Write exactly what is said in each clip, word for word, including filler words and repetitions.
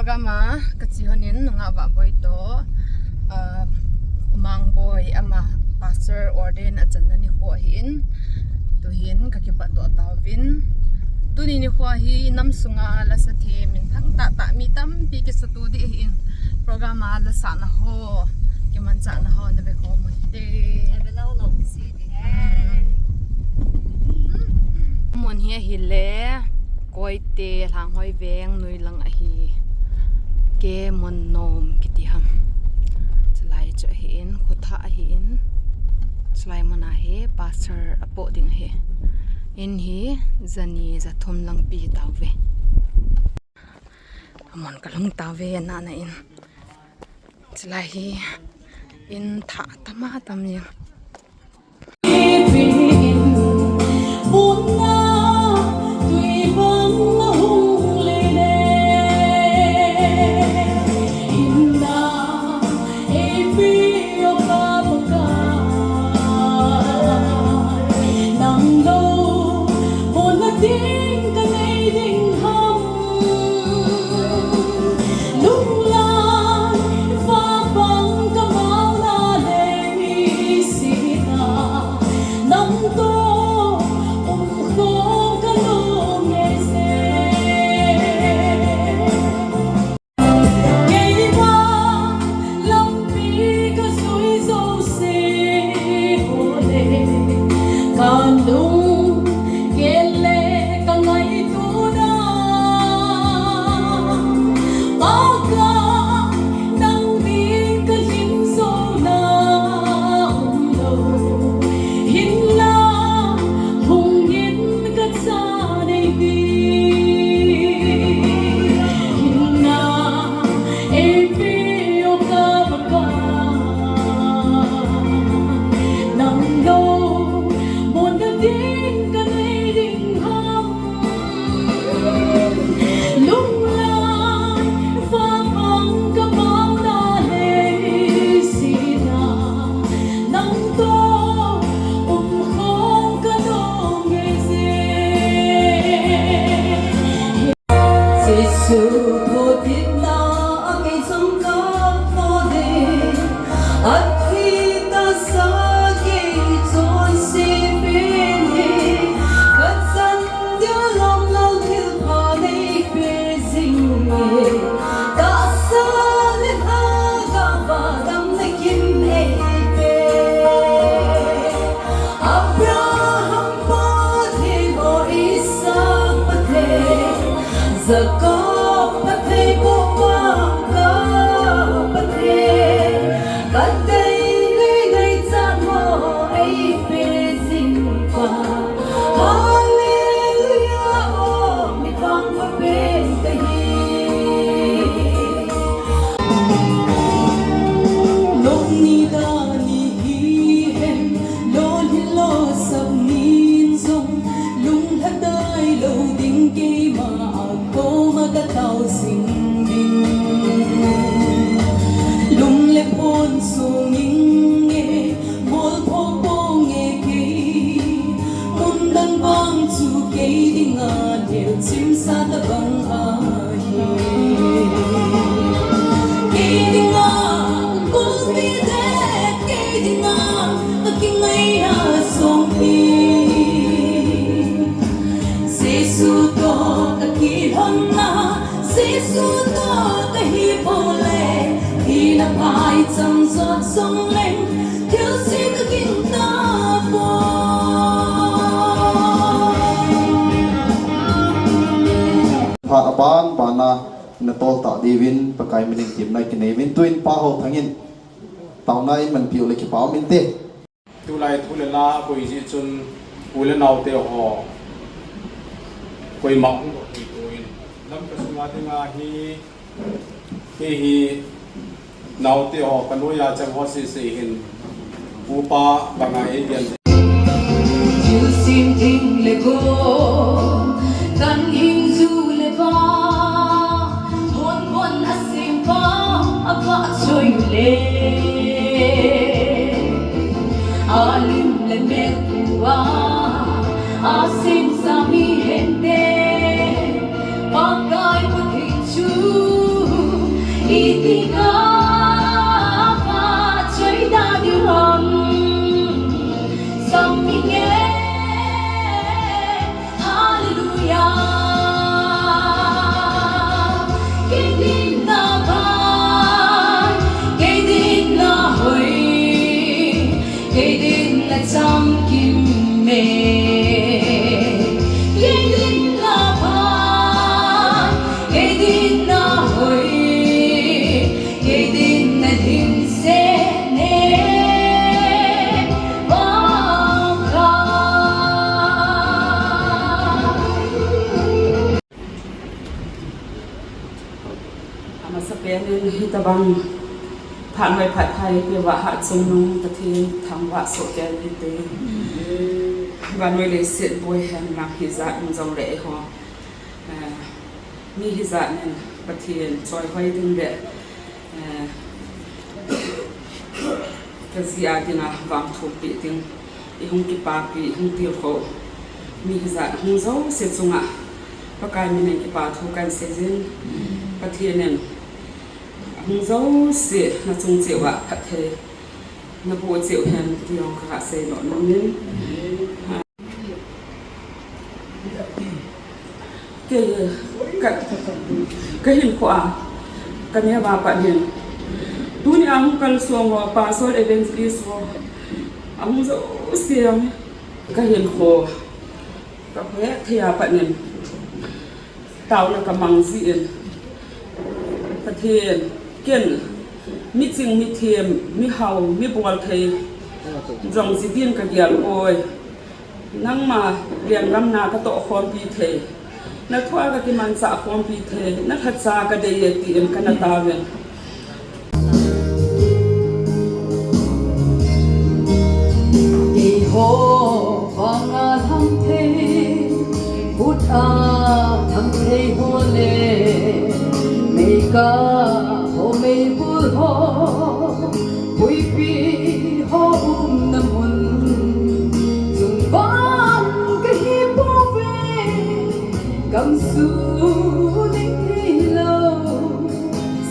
Program a kache hon in nungah Vahboi toh, ah, Mangboi ama pastor ordain achanna nikho ahin, tuhin kakipat doh tauvin. Tuni nikho hi nam sunga lasa them minthang tahtah mi tampi kisuto ding ahin, program a lasahna ho, kimanchahna ho nave khom uvin te. Mun hi ahile Koite Lhanghoi veng noilang ahi. Ke mun nom kiti ham. Chulai chu ahin, khuthah ahin. Chulai mun a hi pastor apoh ding ahi. In hi jani jathum lang pi tauve. Amun kalhung tauve, ana ana in. Chulai hi in thah tama tam jeng. Abraham Pathen, o Isaac Pathen, Jacob Pathen, Paul Pathen, kadei nei nei chan ho eipe jing pa. Hallelujah, o mi vangpha pen kahi. Lungni dani hihen, lolhin losap nin jong, lunglhadai lou ding keima a koma katao jing ding. Lung le phon sung inge, bol pho pho nge kei, mun dang vang chu kei dinga nelchim sa tabang ahi. Kei dinga, kong mi de, kei dinga, kakingai a song pi. Jesu toh kakilhonna, Jesu toh kahi pole, thina phaicham jot jong leng, thilse kaging tapoi. Phat aban bana natol tah diuvin Pakai minin temna kinei uvin, tuin Pa Haothang in taona eimanpiu le kipa um inte. Tulai thu le la aboi jeh chun u le naote ho koima hung doh thei poi. Lamka sunga dinga hi kei hi naote ho kanoiya chang ho sese hin upa banga eigen. Thilsem ding le go, kan hing ju le va, hon hon a sempa, avahchoi u le. Alim le mel pu a, asemsa mi hende, Pakai Pathen chu Hallelujah. Kei dinga phat, kei dinga hoi, kei dinga chamkim e. Kei dinga phat, kei dinga hoi, kei dinga lhingset e. Amasa penin hitabang phat noi phat phai peuva hatchungnung Pathen thangvah soh kei hite. Vannoi leiset boi henlang hijat in jongle eiho, eh, mi hijat in Pathen choihoi ding le, eh, kajia dinga vangthupi ding, ihung kipapi, ihung tilkhou mi hijat hung jouse chunga Pakai minin kipa thu kahin seijin. Pathen in ahung jouse nachung cheh uva phatthei naboh cheh uhen ti jong kaga seidoh nomin. Kei, ka, kahinkho a, kaneo a pat hin, tunia hung kalsong ho, pastor, evangelist ho, ahung jouse jong kahinkho, kahet thei a pat hin, taona kamang jin, Pathen, ken, miching, mithem, mihao, mibolthei jong ji din kagel poi. Nangma lenggam na katohkhompi thei, nathua kakimanchah khompi thei, nalhacha kadei e tin kana taovin. Eiho vanga lhangthei, khut a thangthei ho le, meikah ho, meibul ho, puipi ho umna mun, chungbang kahi pouve, gamsung ding hilou,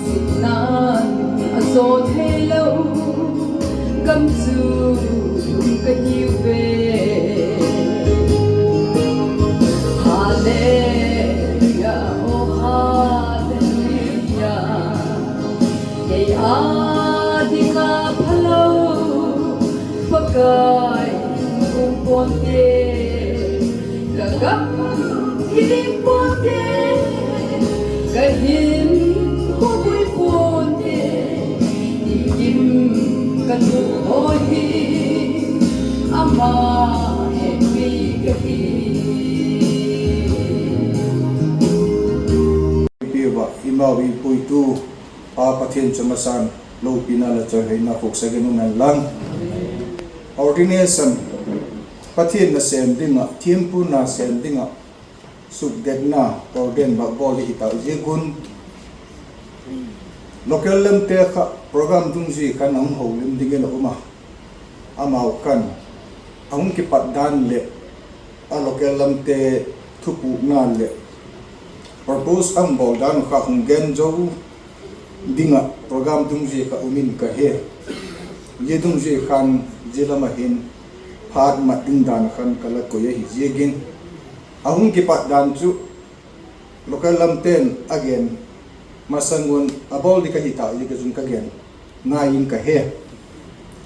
sihnan ajo theilou, gamsung kahiuve. Hallelujah, oh hallelujah. Kei a dinga phalou Pakai hung ponte, kagam hi ding ponte, kahinkho boi ponte, ikim kathu ho hi ama heppi kahi. Ipi uva, imau ipuitu a Pathen chu masan loupina le choihoina phuhsah in umhen lang. Ordination, Pathen nasem dinga, thempu nasem dinga, sukdetna, ordain vah bol hi tah jeh un. Local lamte kha program dungjuiya khan ahung houlim dingin aum a. Amau khan ahung kipat dan le a local lamte thupukna le purpose ahung bol dan u kha hung gen jou dinga program dungjuiya kha umin kahe. Hijeh dungjuiya khan hijeh lama hin phat mat ding dan khan kala koi ahi jeh in. Ahung kipat dan chu local lamten agen masang un abol ding kahi tah jeh in kagen ngai in kahe.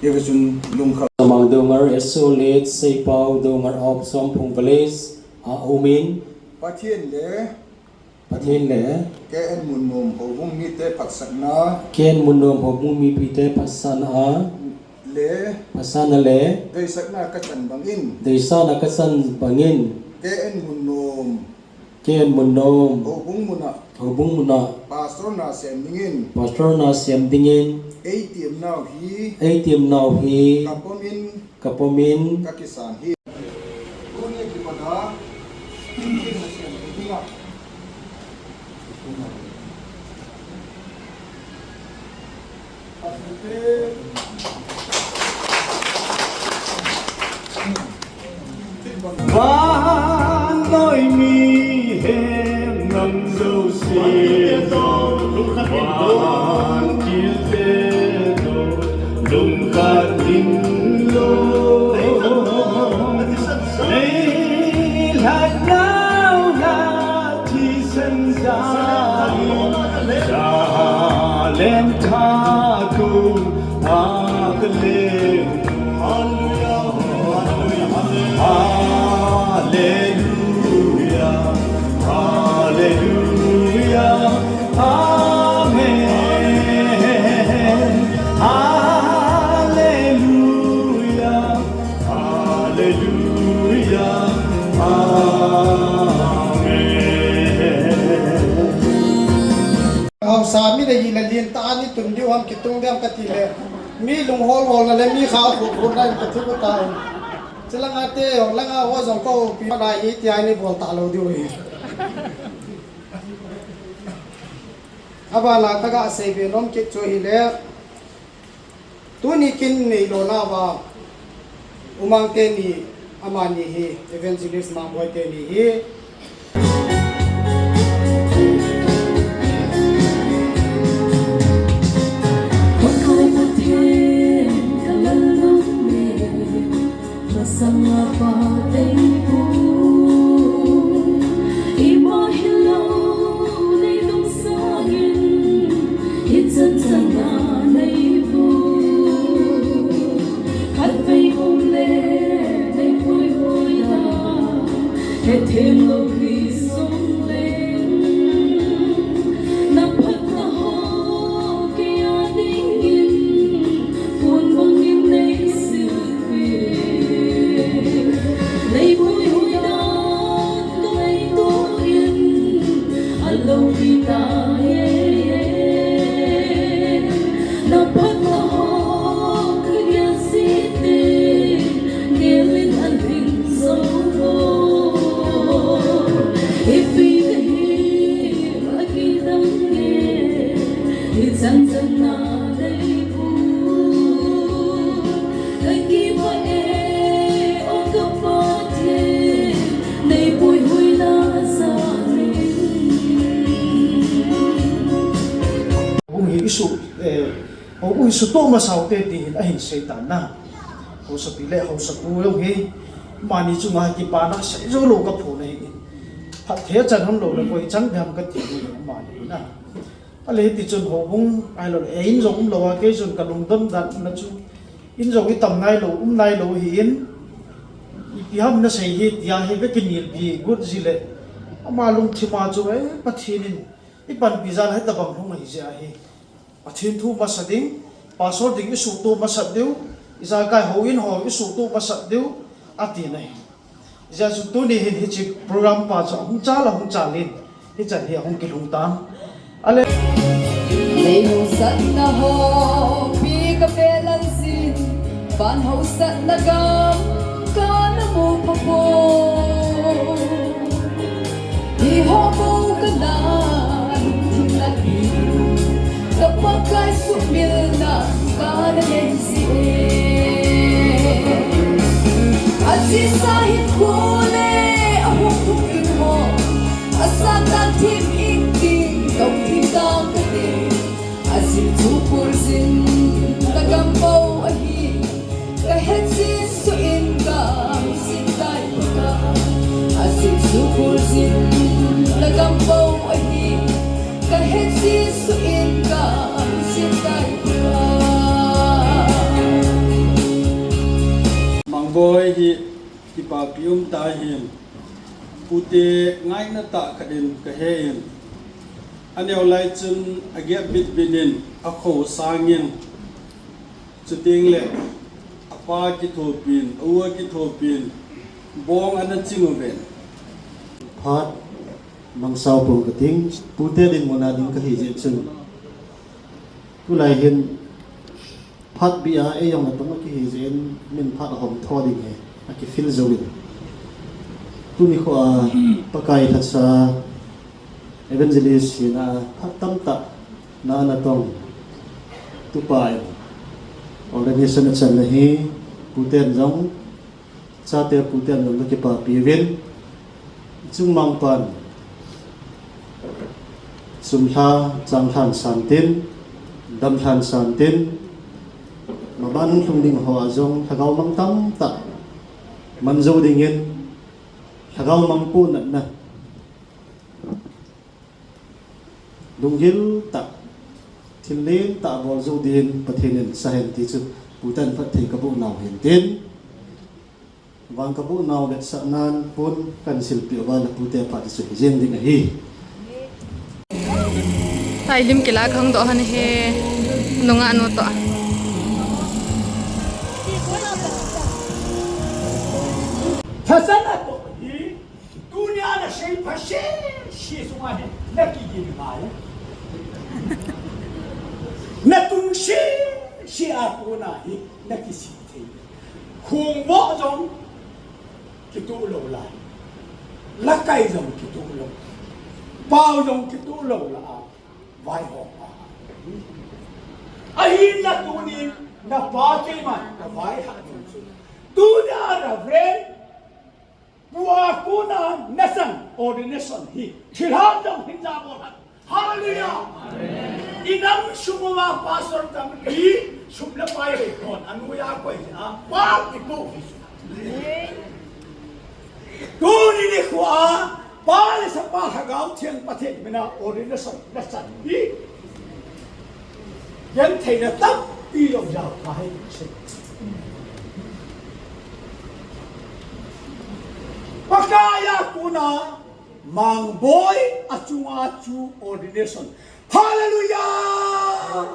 Hijeh chun lungkham. Samang Doungel, S O L, Seipao Doungel of Somphung Village a umin. Pathen le Pathen le K N Munnom houbung mite phatsahna. K N Munnom houbung mipite phatsahna a. Le. Phatsahna le. Deisahna kachan bangin. Deisahna kachan bangin. K N Munnom. K N Munnom. Houbung muna. Houbung muna. Pastor nasem dingin. Pastor nasem dingin. Eitemnau hi. Eitemnau hi. Kapomin. Kapomin. Kakisan hi. Tuni kipat a, tin nasem dinga. Vannoi mihem nam jouse, vantil te toh, lungkhat in lou. Hallelujah, hallelujah, amen. Hallelujah, hallelujah, amen. Haosa mi le hi le lin ta ani tun diu ham kitung diam kati le. Mi lunghol hol na le mi kha khu khu na ka thu ta. Chilanga te, langa ho jong ko pi na hi ti ani bol ta lo diu hi. Abana kaga sei ve nom kit chu hile. Tuni kin neilona uva, U Mang teni, amani hi, Evangelist Mangboi teni hi. Pakai Pathen ka lal nang le, masanga pa tei pu, ima hilou nei lungsangin, ichan chana nei pu. Khatvei um le nei pui pui na, hethem lou hi sung leng. Na phatna ho kei a dingin, pun bangin nei silpeh. Nei pui pui na, ka lei tuin, alou pi ta he. Na phatna ho ka gel site, gelin alhing jou. Ipi kahi akidang e, ichan chana nei pu. Ka kipah e, o ka Pathen, nei puihuina jal in. Hung hi isu, eh, hung hi sutoh masa ute ti hin ahin sei tan na. Haosapi le haosapu jong hi, mani chunga kipana sei jou lou ka phong ahi. Phatthei chan hon lou le koi chan dam ka ti lou le mani na. Ale hiti chun houbung, ahilou le, eh, in jong umlou a, kei chun ka lungdon dan na chu. In jong itam nailou, um nailou hi in. Ipi ham na sei hi, tia hi ka kinelpi got ji le. Ama lungthim a chu, eh, Pathen in, ipanpi jal hitabang hung ahi jeh ahi. Pathen thu masa ding, pastor ding isuhtoh masat diu, ijakai houin ho isuhtoh masat diu, ati na hi. Hijeh chun tuni hin hiche program pa chu ahung chal, ahung chal in, hichan hi ahung kilhung tan. Ale. Nei hausatna ho pi ka pe lal jin, van hausatna gam kana mu pha poi. Hiho bou kana lungthim nat hi, ka Pakai suhmilna kana nei ji e. Ajeh sa hin kho le ahung thung ding ho, asan dan thim ing ding, dong thim dang ka ding. Ajeh chu Purjin na gam bou ahi, ka het jin suh in ka hung jin tai Pakai. Ajeh chu Purjin na gam bou ahi, ka het jin suh in ka hung jin tai Pakai. Mangboi hi kipapi um tah ahin, pute ngaina tah khat in ka he in, aneo lai chun ageh bitbit in, akho sangin, chuteng le apa kithopin, a-u akithopin, bong ana ching uvin. Phat mangsao pong kating, pute dinmun a ding kahi jeh chun, tulai hin phat bih a, eijong natong akihi jeh in, min phat ahom tho ding hi akifeel jouvin. Tuni kho a, Pakai lhasa, Evangelist hina phat tamtah na natong, tupa in ordination achan na hi, puten jong, chate puten jong kakipapi uvin, ichung mangpan, sum lha, chang lhan san tin, dam lhan san tin, maban lhung ding ho a jong lhagao mang tamtah man jou dingin, lhagao mang pu natna, lunggil tah, thil len tah bol jou din Pathen in sa hen ti chu, puten phatthei kaboh nau hin tin. Vangkabo nau vetsahnan pon kahin silpeh uva le pute pha ti chu hijeng ding ahi. Tailim kila khang doh han he nunga nu to. Thasana to hi. Tunia nasei pha sese sunga hi nakigin ngai. Natung sese a kona hi nakisih thei. Khongvo jong kituh lou lai. Lakai jong kituh lou. Pao jong kituh lou lai. Vaihom a. Ahinla tunin napa keiman kavaihom jong chu. Tunia Reverend Pu a kona nachan ordination hi thilha jong hin jabol han. Hallelujah. Inam sung uva pastor tampi sum le pai le kon anuia koi a pa ipo hi. Tuni nikho a Pa le Chapa Lhagao Theng Pathen mina ordination nachan hi. Gentheina tampi jong jao pha hi. Pakai a kona Mangboi a chunga chu ordination. Hallelujah!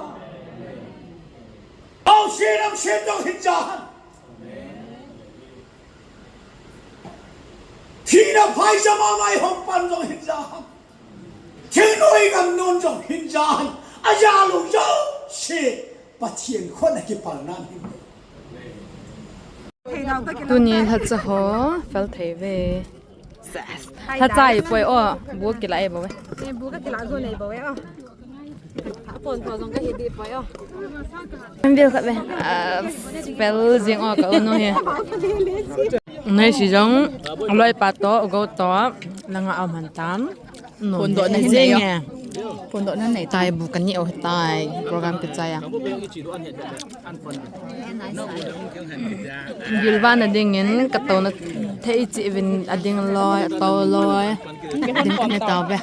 Aosen amsen jong hin ja han. Thina phaijam a vaihom pan jong hin ja han. Thingnoi gamnom jong hin ja han. Aja lou jouse Pathen khut a kipalna hin. Tuni lhacha ho fel thei ve. Lhacha i poi o, bu kila e bo ve. Eh, bu ka kila go nei bo ve o. Pon to jong ka hi di poi o. Kan bil khat ve. Ah, fel jing o ka o no he. Nei si jong, loi pa to, go to, langa om han tam. Phundohna hi nei o. Phundohna nei tai. Tai bu kan ni o tai program kichai a. Gilvan a dingin ka tona thei chi vin a ding loi, a to loi. Ding kan ni tau ve.